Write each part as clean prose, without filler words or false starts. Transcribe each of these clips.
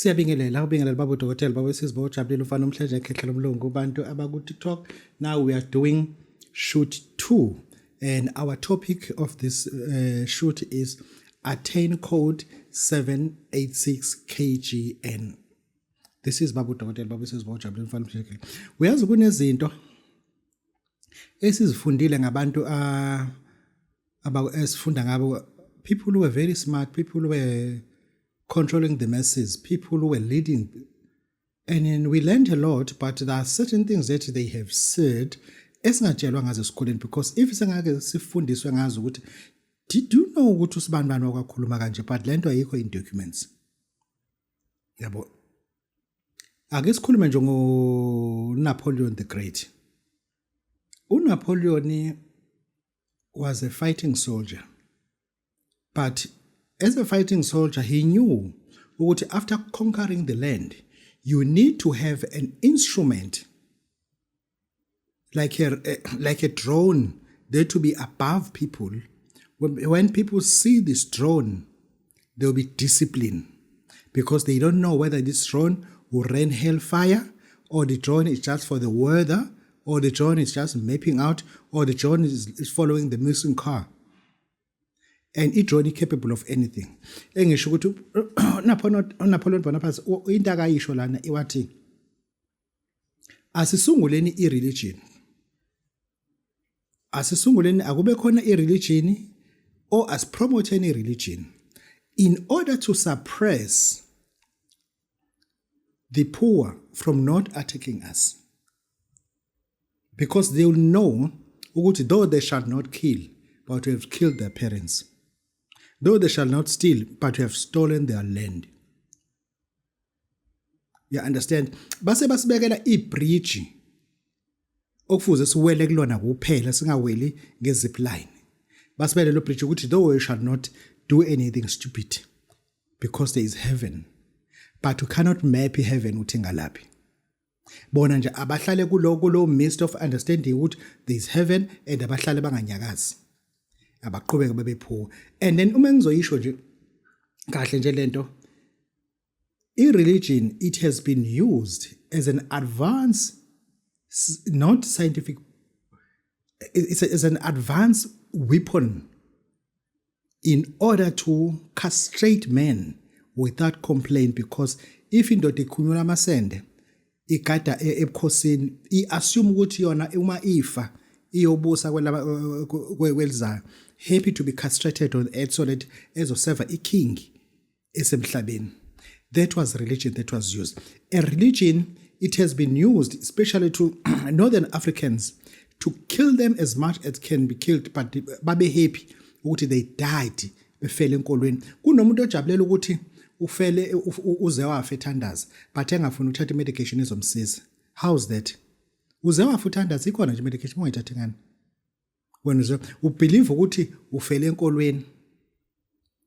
Siyabingelela, ubingelela baba udokotela, baba wesizwe, ojabulile umfana omhlanje ekhehla lomlungu, kubantu abaku-TikTok. Now we are doing shoot 2 and our topic of this shoot is attain code 786 KGN. This is baba udokotela, baba wesizwe, ojabulile umfana omhlanje. Uyazi kunezinto esizifundile ngabantu aba esifunda ngabo, people who were very smart, people who were controlling the masses, people who were leading. And then we learned a lot, but there are certain things that they have said esingatshelwa ngazo esikoleni, because if sengake sifundiswe ngazo ukuthi, did you know ukuthi usibanibani wakwakhuluma kanje, but lento ayikho in documents, yabo. Ake sikhulume nje ngo Napoleon the Great. uNapoleon was a fighting soldier, but as a fighting soldier he knew ukuthi after conquering the land you need to have an instrument like a drone there to be above people. When people see this drone, there will be discipline, because they don't know whether this drone will rain hellfire or the drone is just for the weather or the drone is just mapping out or the drone is following the missing car. And i-drone is capable of anything. Engisho ukuthi Napoleon Bonaparte, into akayisho lana iwathi asisunguleni i-religion, asisunguleni akube khona i-religion or asipromote any religion in order to suppress the poor from not attacking us, because they will know ukuthi though they shall not kill, but we have killed their parents, though they shall not steal, but we have stolen their land. You understand? Base basibekela ibridge okufuze siwele kulona kuphela, singaweli ngezip line. Basibele lo bridge ukuthi though we shall not do anything stupid because there is heaven, but you cannot map heaven uthi ngalaphi. Bona nje abahlale kulo midst of understanding ukuthi there is heaven and abahlale banganyakazi, abaqhubeke babe poor. And then uma ngizoyisho nje kahle nje lento, i-religion, it has been used as an advanced, not scientific, it's an advanced weapon in order to castrate men without complaint, because if indoda ikhunyula amasende igada ebukhosini, i-assume ukuthi yona uma ifa iyobusa kwelizayo, happy to be castrated on earth so that ezoseva i-king esemhlabeni. That was religion that was used. A religion, it has been used especially to northern Africans to kill them as much as can be killed, but babe happy ukuthi they died, befele enkolweni, kunomuntu ojabulela ukuthi ufele uze wafa ethandaza but engafuni ukuthatha imedication ezomsiza. How's that? Uze wafa uthandaza, ikhona nje medication, ungayithathi ngani wena? Uze ubelieve ukuthi ufele enkolweni,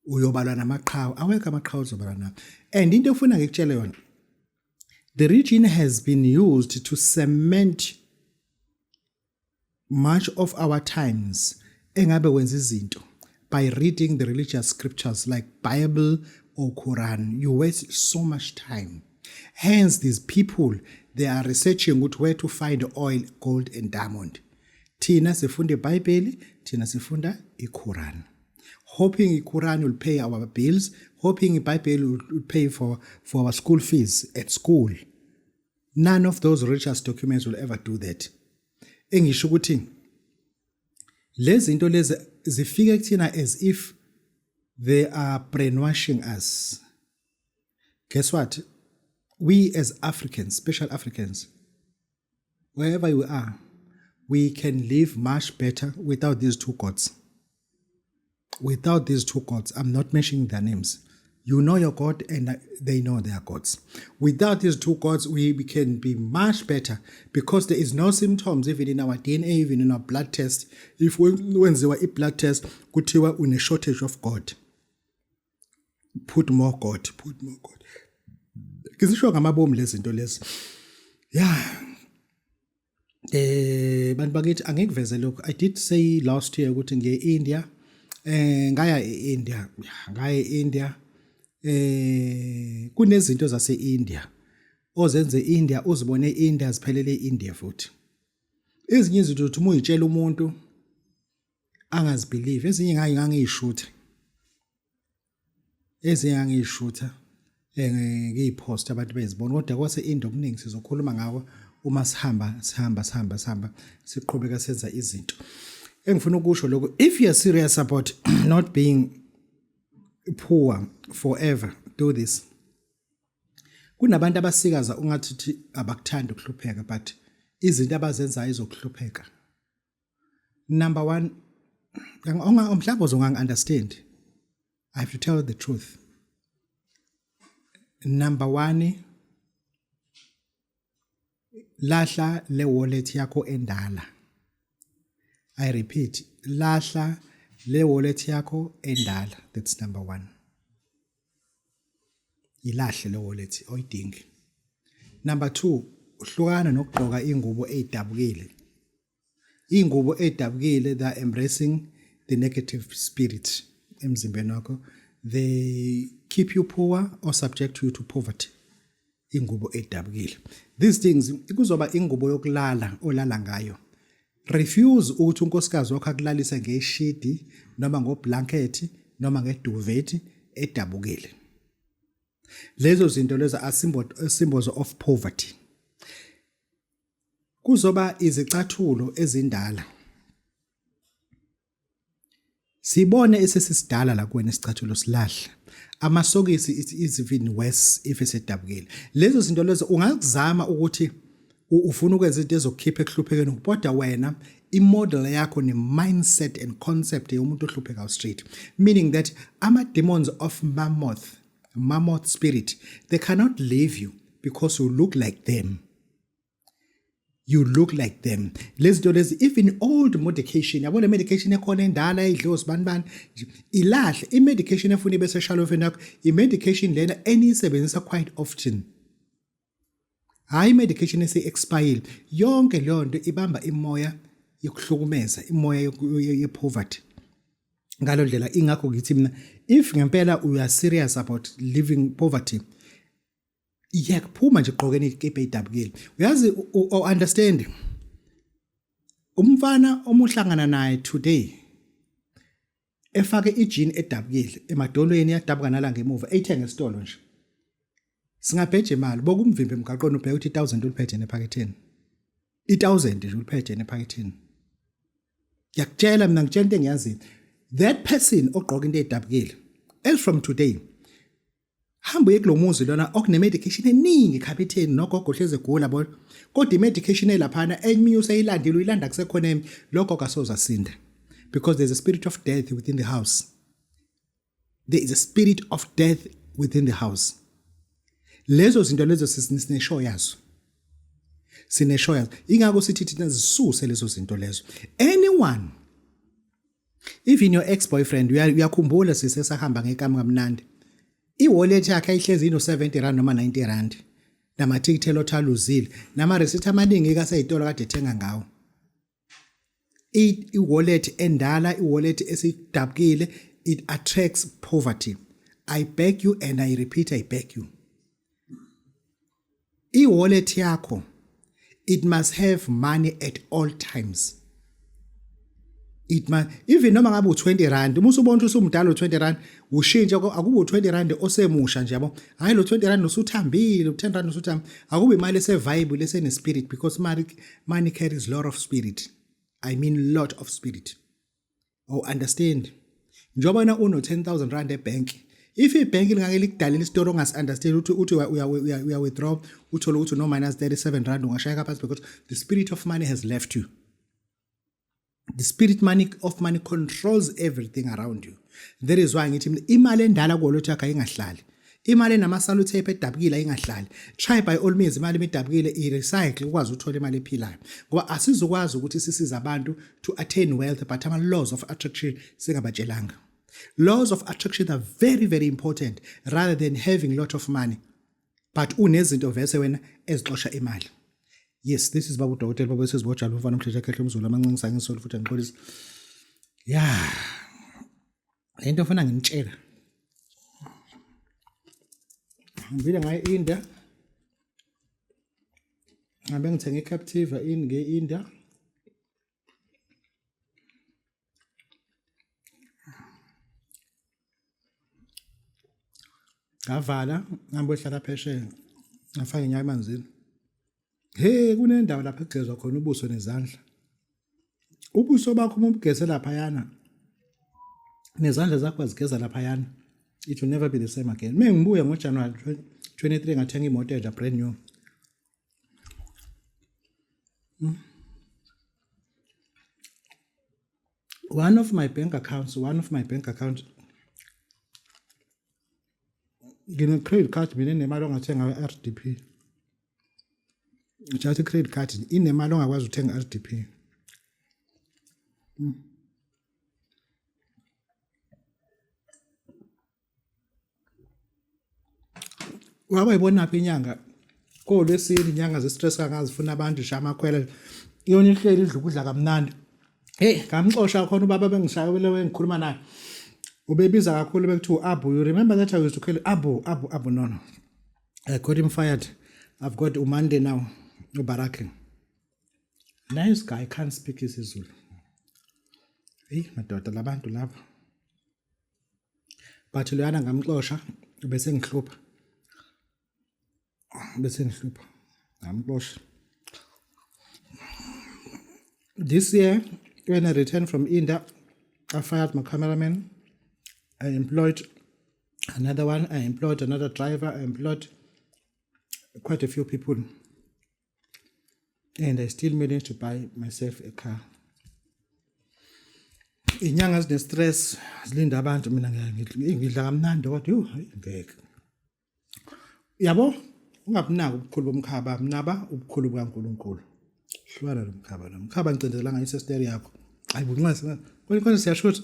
uyobalwa namaqhawe. Awekho amaqhawe ozobalwa nawo. And into efuna ngikutshele yona, the religion has been used to cement much of our times engabe wenza izinto by reading the religious scriptures like Bible or Quran. You waste so much time. Hence these people, they are researching ukuthi where to find oil, gold and diamond. Thina sifunda iBhayibheli, thina sifunda iQuran, hoping iQuran will pay our bills, hoping iBhayibheli will pay for our school fees at school. None of those religious documents will ever do that. Engisho ukuthi lezi zinto lezi zifike kuthina as if they are brainwashing us. Guess what? We as Africans, special Africans, wherever we are, we can live much better without these two gods, without these two gods. I'm not mentioning their names. You know your God and they know their gods. Without these two gods, we can be much better because there is no symptoms even in our DNA, even in our blood test. If wenziwa i-blood test, kuthiwa une shortage of God. Put more God, put more God. Ngizisho ngamabomu lezi zinto lezi. Yeah. Bantu bakithi, angikuveze lokho. I did say last year ukuthi ngiye e-India. Ngaya e-India, ngaya e-India. Kunezinto zase-India ozenze India, uzibone India, ziphelele India. Futhi ezinye izinto uthi uma uyitshela umuntu angazibelieve. Ezinye ngangiyishutha, ezinye ngangiyishutha, ngiyipost, abantu bezibona, kodwa kwase India okuningi sizokhuluma ngako uma sihamba sihamba sihamba sihamba, siqhubeka senza izinto. Engifuna ukusho lokho, if you are serious about not being poor forever, do this. Kunabantu abasikaza ungathi abakuthandi ukuhlupheka, but izinto abazenzayo izokuhlupheka. Number 1, mhlawumbe uzongangi-understand, I have to tell the truth. Number 1, lahla le wallet yakho endala. I repeat, lahla le wallet yakho endala. That's number 1. Ilahle le wallet, oyidingi. Number 2, uhlukana nokugqoka ingubo ezidabukile. Ingubo edabukile, they are embracing the negative spirit emzimbeni wakho. They keep you poor or subject you to poverty, ingubo edabukile. These things kuzoba ingubo yokulala olala ngayo. Refuse ukuthi unkosikazi wakho akulalise ngeshidi noma ngoblanket noma ngeduvet edabukile. Lezo zinto lezo are symbols of poverty. Kuzoba izicathulo ezindala. Sibone esesisidala la kuwena isicathulo, silahla. Amasokisi, it is even worse if esedabukile. Lezo zinto lezo ungakuzama ukuthi ufuna ukwenza into ezokukhipha ekuhluphekeni, kodwa wena imodel yakho ne-mindset and concept yomuntu ohluphekayo straight, meaning that ama-demons of mammoth spirit, they cannot leave you because you look like them. You look like them. Lezi zinto lezi, even old medication, yabo, le medication ekhona endala edliwe sibani bani, ilahle. I-medication efuna ibe seshalofeni yakho, i-medication lena eniyisebenzisa quite often, hayi i-medication esi-expire. Yonke leyo nto ibamba imoya yokuhlukumeza, imoya ye-poverty ngalo ndlela. Ingakho ngithi mina, if ngempela you are serious about living poverty, iyakuphuma nje gqokeni ikipa edabukile. Uyazi, understand, umfana omuhlangana naye today efake ijean edabukile emadolweni, yadabuka nala ngemuva, eyithenga esitolo nje, singabheja imali bokumvimba emgaqweni, ubheke ukuthi 1000 uliphethe nephaketheni, i1000 nje uliphethe nephaketheni. Ngiyakutshela mina, ngitshela into engiyaziyo. That person ogqoka into edabukile, as from today, hamba uye kulo muzi lona okune-medication eningi ekhabetheni, nogogo hleze egula bona, kodwa i-medication elaphana enye useyilandile, uyilanda kusekhona enye, lo gogo asoze asinda because there's a spirit of death within the house. There is a spirit of death within the house. Lezo zinto lezo sineshow yazo, sineshow yazo. Ingakho sithi thina zisuse lezo zinto lezo. Anyone, even your ex boyfriend, uyakhumbula sise sahamba ngekami kamnandi, i-wallet yakhe ayihlezi ino R70 noma R90, namathikithi elotho aluzile, nama receipt amaningi kaseyitolo kade ethenga ngawo. I-wallet endala, i-wallet esidabukile, it attracts poverty. I beg you and I repeat, I beg you, i-wallet yakho, it must have money at all times. It must, even noma ngabe u20 rand. Uma usubona ukuthi usumdala, u20 rand ushintshe akube u20 rand osemusha nje, yabo. Hayi lo 20 rand usuthambile, u10 rand usuthambile. Akube imali ese-viable, esene spirit, because money carries lot of spirit. I mean, lot of spirit. Oh, understand, njengoba na uno R10,000 ebank, if ibhenki lingake likudalela isitori ongasi-understand, uthi uya withdraw, uthole ukuthi no minus R37, ungashayeka phansi because the spirit of money has left you. The spirit money of money controls everything around you. That is why ngithi mina imali endala kuwallet yakho ayingahlali. Imali enama-sellotape edabukile ayingahlali. Try by all means, imali emidabukile i-recycle, ukwazi ukuthola imali ephilayo, ngoba asizokwazi ukuthi sisize abantu to attain wealth but ama-laws of attraction singabatshelanga. Laws of attraction are very, very important rather than having lot of money but unezinto vese wena ezixosha imali. Yes, this is Baba Udokotela Baba Sezibojalo, umfana omhlesha khehle umzulu amancinci angisoli futhi angixolisa. Yeah, lento ofuna nginitshela. Ngibile ngaye India. Ngabe ngithenga iCaptiva in nge-India. Ngavala ngihamba ohlala phesheya ngafaka inyawo emanzini. He kunendawo lapho egezwa khona ubuso nezandla. Ubuso bakho uma ubugeze laphayana nezandla zakho wazigeza laphayana it will never be the same again. Uma ngibuya ngoJanuary 23 ngathenga imoto entsha brand new. One of my bank accounts, one of my bank accounts ngine-credit card mina enemali ongathenga i-RDP. Just i-credit card inemali ongakwazi ukuthenga i-RDP. Wabayibonaphi inyanga kolwesine inyanga ze-stress kangazifuna abantu nje amakhwela iyona ihleli idla ukudla kamnandi. Hey ngamxosha khona ubaba bengishaya lewe engikhuluma naye. Ubebiza kakhulu bekuthiwa Abu. You remember that I used to call Abu, Abu, Abu. No, no. I got him fired. I've got Umande now, uBaraki. Nice guy, can't speak isiZulu. Hey madoda labantu laba. But loyana ngamxosha bese ngihlupha. Bese ngihlupha. Ngamxosha. This year when I returned from India, I fired my cameraman. I employed another one. I employed another driver. I employed quite a few people. And I still managed to buy myself a car. Inyanga zine-stress zilinda abantu mina ngidla kamnandi kodwa yho ngeke. Yabo ungabunaki ubukhulu bomkhaba mnaba ubukhulu bukaNkulunkulu. Hlukana nomkhaba lo. Mkhaba ngicindezela ngayo isesteri yakho. Hayi bunxese. Konke konke siyashutha.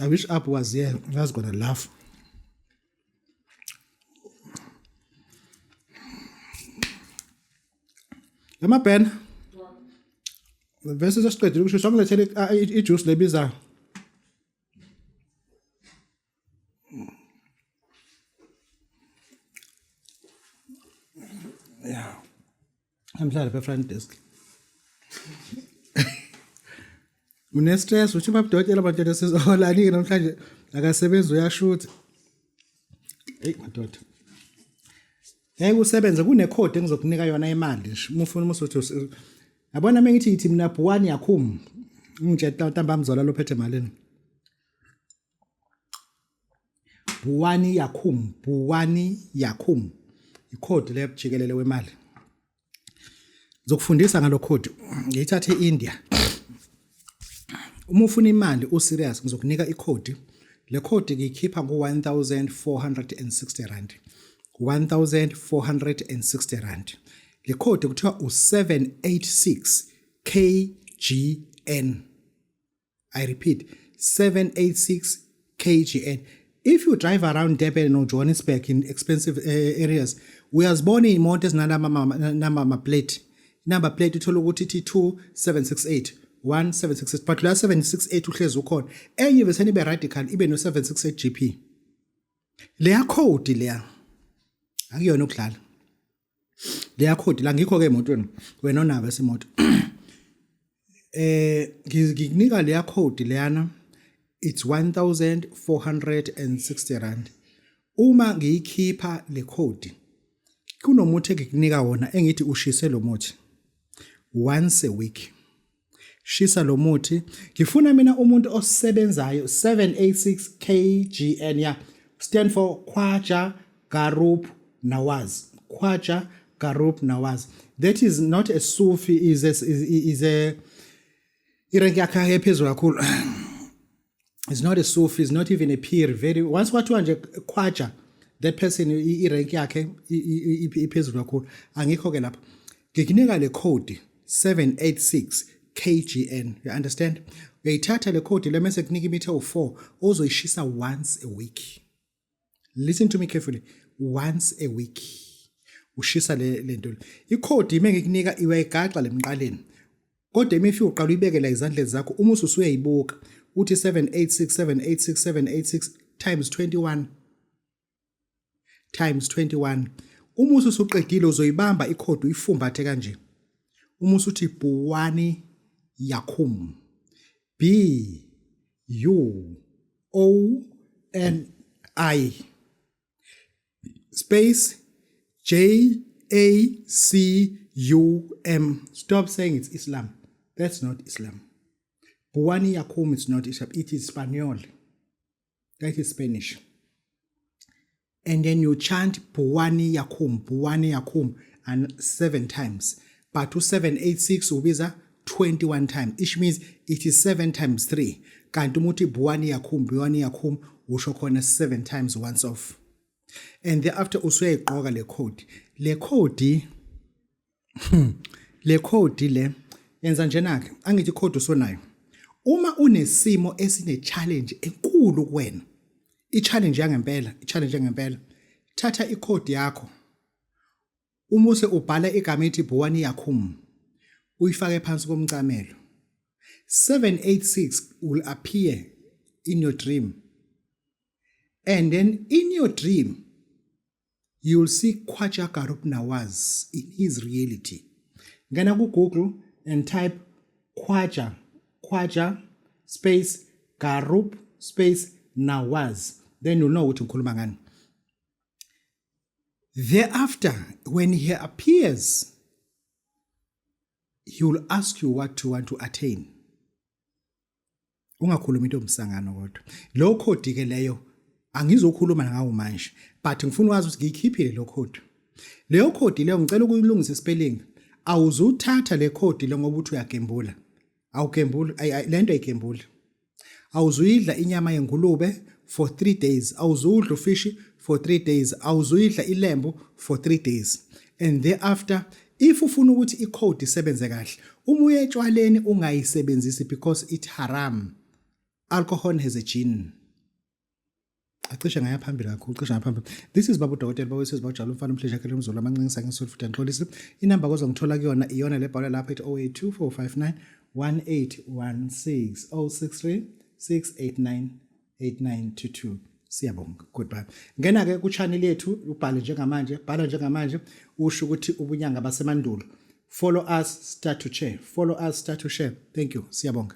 I wish Abu was here. I was gonna laugh. Ema Ben. Vese sesiqedile ukushisa ngilethele ijuice lebizayo. Yeah. Namhlanje lapha front desk. Une stress uthi babudokotela abantwana sizoholani namhlanje akasebenzi uyashutha. Hey madoda. Ngeke usebenze kunekhodi engizokunika yona imali nje. Uma ufuna umusuthi yabona uma ngithi yithi mina Buwani Yakhum ngitshela ntambama zola lophethe malini. Buwani Yakhum, Buwani Yakhum. Ikhodi le jikelele wemali. Ngizokufundisa ngalo khodi. Ngiyithathe eIndia. Uma ufuna imali u serious ngizokunika ikhodi. Le khodi ngiyikhipha ngo 1460 rand. 1460 rand. Le khodi kuthiwa u786 KGN. I repeat 786 KGN. If you drive around Durban or Johannesburg in expensive areas, uyazibona iy'moto ezinanama plate. Number plate uthola ukuthi ithi 2768 1768 but la 768 uhlezi ukhona. Enye bese ibe radical ibe no 768 GP. Leya code leya akuyona ukudlala. Leya code la ngikho ke emotweni wena onabo esimoto. Ngikunika leya code leyana it's 1460 rand. Uma ngiyikhipha le code kunomuthi engikunika wona engithi ushise lo muthi once a week. Shisa lo muthi. Ngifuna mina umuntu osebenzayo 786 KGN ya stand for Khwaja Garup Nawaz. Khwaja Garup Nawaz. That is not a Sufi is a, is a irank yakhe ephezulu kakhulu. It's not a Sufi, it's not even a peer. Very once kwathiwa nje Khwaja that person irank yakhe iphezulu kakhulu. Angikho ke lapha. Ngikunika le code 786 KGN. You understand? Uyayithatha le code le mase kunika imithi ewu4 ozoyishisa once a week. Listen to me carefully. Once a week. Ushisa le lento. Ikhodi ime ngikunika iwayigaxa lemqaleni. Kodwa imifika uqala uyibeke la ezandleni zakho uma ususuyayibuka. Uthi 786 786 786 times 21 times 21. Uma usuqedile uzoyibamba ikhodi uyifumbathe kanje. Uma usuthi Buwani Yakum, B U O N I space J A C U M. Stop saying it's Islam. That's not Islam. Buwani Yakum is not Islam. It is Spanish. That is Spanish. And then you chant Buwani Yakum, Buwani Yakum, and 7 times. But 786 ubiza 21 times, which means it is 7 times 3. Kanti uma uthi Buwani Yakum, Buwani Yakum, usho khona 7 times once off. And thereafter usuyayigqoka le code. Le code le code le yenza njena ke, angithi code usonayo. Uma unesimo esine challenge enkulu kuwena, i challenge yangempela, i challenge yangempela, thatha i code yakho. Uma use ubhala igama ethi Buwani Yakum, uyifake phansi komcamelo. 786 will appear in your dream. And then in your dream, you will see Khwaja Garib Nawaz in his reality. Ngena ku Google and type Khwaja, Khwaja space Garib space Nawaz. Then you'll know ukuthi ngikhuluma ngani. Thereafter, when he appears, he will ask you what you want to attain. Ungakhulumi into yomsangano kodwa. Lo code ke leyo angizokhuluma ngawo manje, but ngifuna wazi ukuthi ngiyikhiphile lo code. Leyo code leyo ngicela ukuyilungisa spelling. Awuzuthatha le code le ngoba uthi uyagembula. Awugembuli, lento ayigembuli. Awuzuyidla inyama yengulube for 3 days. Awuzudla ufishi for 3 days. Awuzuyidla ilembu for 3 days. And thereafter, if ufuna ukuthi i-code isebenze kahle, uma uye etshwaleni ungayisebenzisi because it haram. Alcohol has a gene. Acishe ngaya phambili kakhulu, cishe ngaya phambili. This is Babu Dokotela, bawesizwe bawujala umfana umhleja khele umzulu amancinisa ngisolo futhi angixolisi. Inamba kozongithola kuyona iyona le bhalwe lapha ethi 082459 1816 063 689 8922. Siyabonga. Goodbye. Ngena ke ku channel yethu ubhale njengamanje, bhala njengamanje usho ukuthi ubunyanga basemandulo. Follow us, start to share. Follow us, start to share. Thank you. Siyabonga.